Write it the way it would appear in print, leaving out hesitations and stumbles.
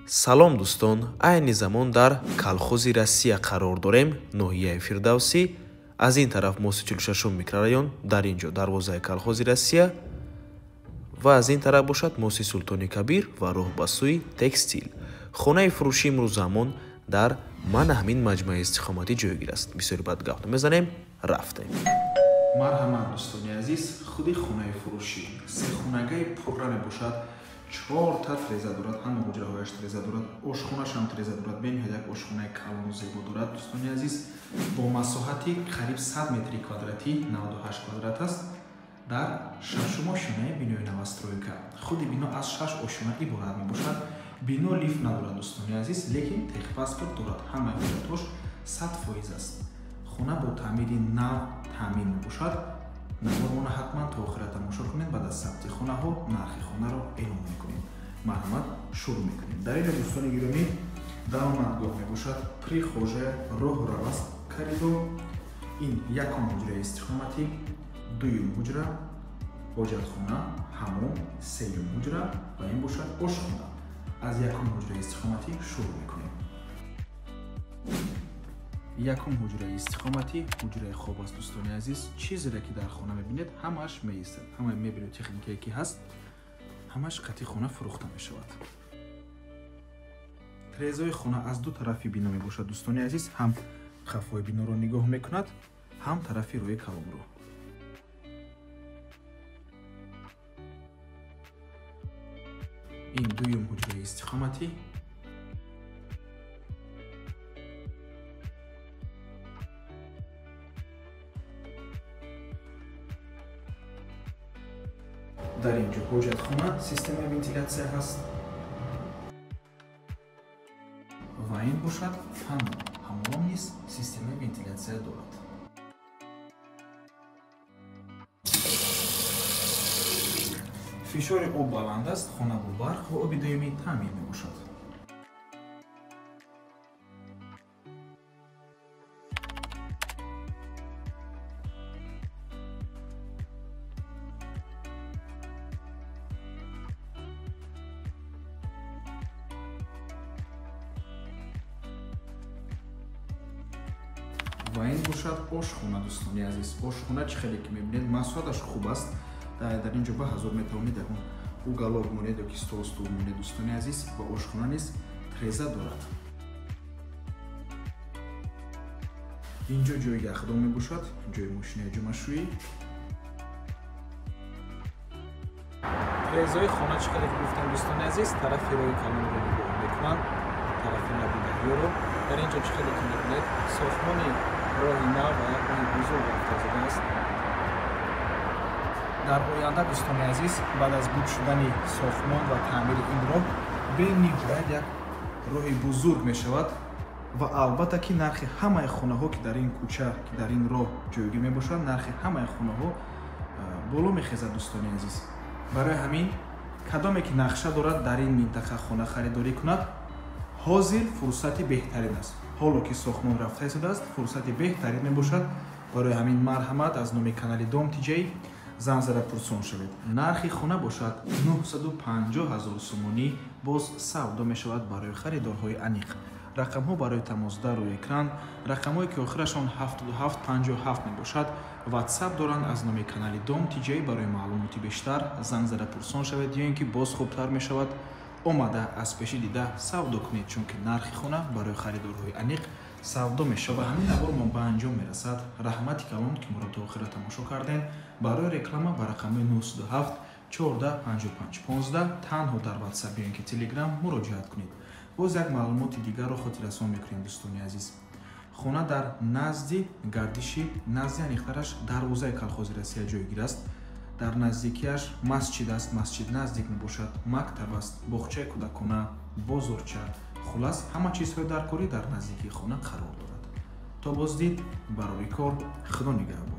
Салом, дӯстон! Айни замон дар Колхози Россия қарор дорем, ноҳияи Фирдавсӣ. Аз ин тараф мости 46 микрорайон, дар ин ҷо дарвозаи Колхози Россия ва аз ин тараф бошад мости Султони Кабир ва роҳ ба сӯи Текстил. Хонаи фурӯшӣ имрӯзамон дар мана ҳамин маҷмӯаи истиқоматӣ ҷойгир аст. Бисёри бад гап намезанем, рафтем. Марҳамат, дӯстони азиз, худи хонаи фурӯшӣ сехонагаи пурра мебошад. Чорта треза дорад, ҳама ҳуҷраҳояш треза дорад, ошхонаш ҳам треза дорад. Бениҳоят як ошхонаи калону зебо дорад, дӯстони азиз, бо масоҳати қариб 100 метри квадратӣ, 98 квадрат аст, дар шашум ошёнаи бинои новостройка. Худи бино аз шаш ошёна иборат мебошад. Бино лифт надорад, дӯстони азиз, лекин техпаспорт дорад. Ҳамаи ҳуҷҷатҳош 100% аст. Хона бо таъмири нав таъмин мебошад. Навормона ҳатман то охира тамошо кунед. Баъд аз сабти хонаҳо нархи хонаро эълон мекунем. Марҳамат, шурӯъ мекунем. Дар инҷо, дӯстони гиромӣ, даромадгоҳ мебошад, прихожая, роҳрав аст, коридор. Ин якум ҳуҷраи истиқоматӣ, дуюм ҳуҷра, ҳоҷатхона, ҳамом, сеюм ҳуҷра ва ин бошад ошхона. Аз якум ҳуҷраи истиқоматӣ шурӯъ мекунем. Якум ҳуҷраи истиқоматӣ ҳуҷраи хоб аст, дӯстони азиз. Чизере ки дар хона мебинед, ҳамааш меистад. Ҳамаи мебелу техникае ки ҳаст, ҳамааш қатъи хона фурӯхта мешавад. Трезои хона аз ду тарафи бино мебошад, дӯстони азиз. Ҳам қафои биноро нигоҳ мекунад, ҳам тарафи рӯи калонро. Ин дуюм ҳуҷраи истиқоматӣ. Дар ин ҷо ҳоҷатхона, системаи вентилятсия ҳаст ва ин бошад ҳамом. Ҳамом низ системаи вентилятсия дорад. Фишори об баланд аст, хона бо барқ ва оби доимӣ таъмин мебошад. Ва ин бошад ошхона, дӯстони азиз. Ошхона чӣ хеле ки мебинед, масоҳаташ хуб аст. Дар ин ҷо ба ҳазор метавонед ягон уголок монед ё ки стол стул монед, дӯстони азиз. Ва ошхона низ треза дорад. Ин ҷо ҷои яхдон мебошад, ҷои мошинаи ҷомашӯӣ. Трезаи хона чӣ хеле ки гуфтам, дӯстони азиз, тарафи рӯи калонро нигоҳ мекунанд, тарафи наби дарёро. Дар ин ҷо чӣ хеле ки мебинед, сохтмони роҳи нав ва як роҳи бузург рафта шудааст. Дар оянда, дӯстони азиз, баъд аз буд шудани сохтмон ва таъмири ин роҳ, бениҳоят як роҳи бузург мешавад ва албатта ки нархи ҳамаи хонаҳо, ки дар ин кӯча, ки дар ин роҳ ҷойгир мебошанд, нархи ҳамаи хонаҳо боло мехезад, дӯстони азиз. Барои ҳамин кадоме ки нақша дорад дар ин минтақа хона харидорӣ кунад, ҳозир фурсати беҳтарин аст. Ҳоло ки сохтмон рафта истодааст, фурсати беҳтарин мебошад. Барои ҳамин марҳамат, аз номи канали Дом Тиҷай занг зада пурсон шавед. Нархи хона бошад 950 ҳазор сомонӣ, боз савдо мешавад барои харидорҳои аниқ. Рақамҳо барои тамос дар рӯи экран, рақамҳое ки охирашон 7757 мебошад, WhatsApp доранд. Аз номи канали Дом Тиҷай барои маълумоти бештар занг зада пурсон шавед, ё ин ки боз хубтар мешавад омада аз пеши дида савдо кунед, чунки нархи хона барои харидорҳои аниқ савдо мешавад. Ва ҳамин навор мо ба анҷом мерасад. Раҳмати калон, ки моро то охира тамошо кардем. Барои реклама ба рақами 907 14 55 15 танҳо дар WhatsApp ё ин ки Telegram муроҷиат кунед. Боз як маълумоти дигарро хотиррасон мекунем, дӯстони азиз. Хона дар назди гардиши, назди аниқтараш дарвозаи Колхози Россия ҷойгир аст. Дар наздикиаш масҷид аст, масҷид наздик мебошад, мактаб аст, боғчаи кӯдакона, бозорча, хулас ҳама чизҳои даркорӣ дар наздикии хона қарор дорад. То боздид, барори кор, Худо нигаҳбон.